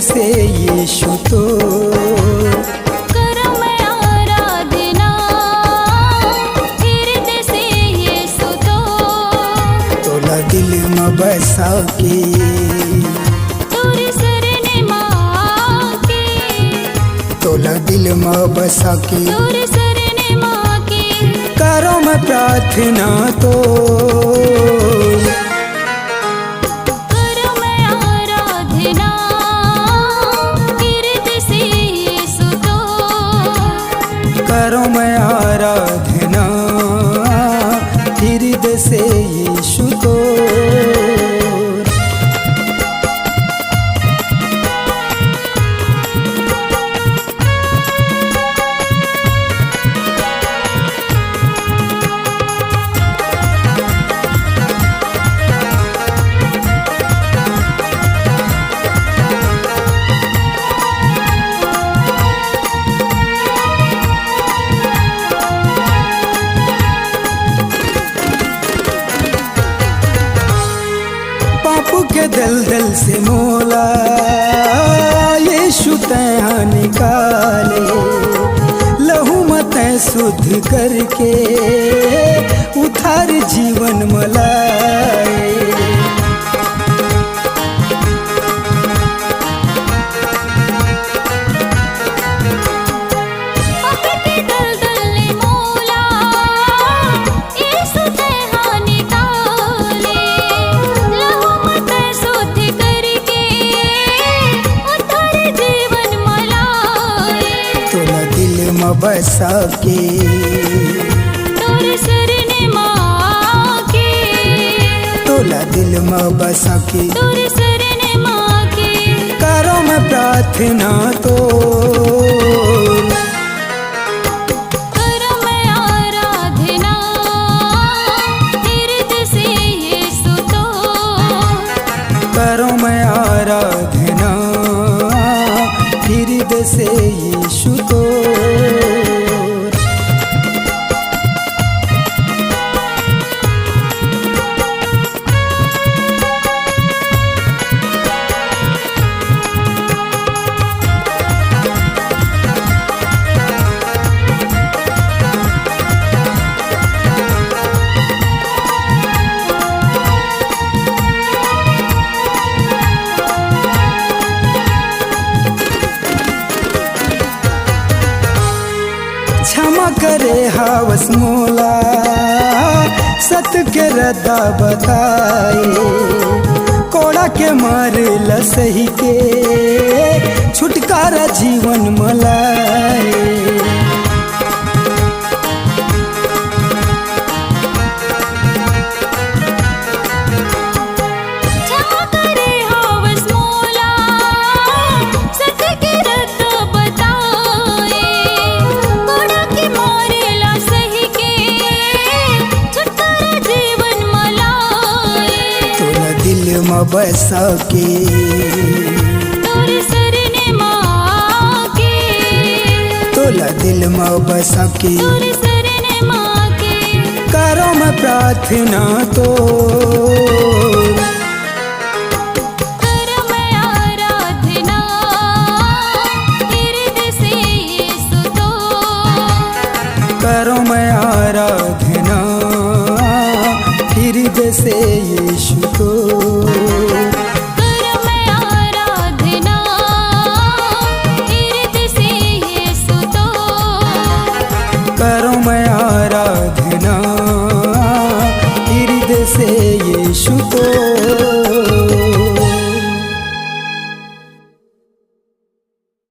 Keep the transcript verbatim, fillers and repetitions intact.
से यीशु तो। करम आराधना हृदय से यीशु तो। तोला दिल म बसा के। तोर शरण म आके। तोला दिल म बसा के। तोर शरण म आके। करों मैं प्रार्थना तो। करम आराधना हृदय से यीशु तो। करम आराधना हृदय से यीशु तो। पाप के दलदल से मोला यीशु तैं हा निकाले, लहू म तैं शुद्ध करके उद्धार जीवन म लाए। पाप के दलदल ले मोला यीशु तैं हा निकाले, लहू म तैं शुद्ध करके उद्धार जीवन म लाए। तोला दिल म बसा के। तोर शरण म आके। तोला दिल म बसा के। तोर शरण म आके। करों मैं प्रार्थना तो। करम आराधना हृदय से यीशु तो। करों मैं आराधना हृदय से यीशु तो। क्षमा करे हावस मोला, सत के रद्दा बताए, कोड़ा के मार ल सही के, छुटकारा जीवन म लाए। क्षमा करे हावस मोला, सत्य के रद्दा बताए, कोड़ा के मार ला सही के, छुटकारा जीवन म लाए। तोला दिल म बसा के। तोर शरण म आके। तोला दिल म बसा के। तोर शरण म आके। करों मैं प्रार्थना तो। करम आराधना हृदय से यीशु तो। करों मैं आराधना हृदय से यीशु तो।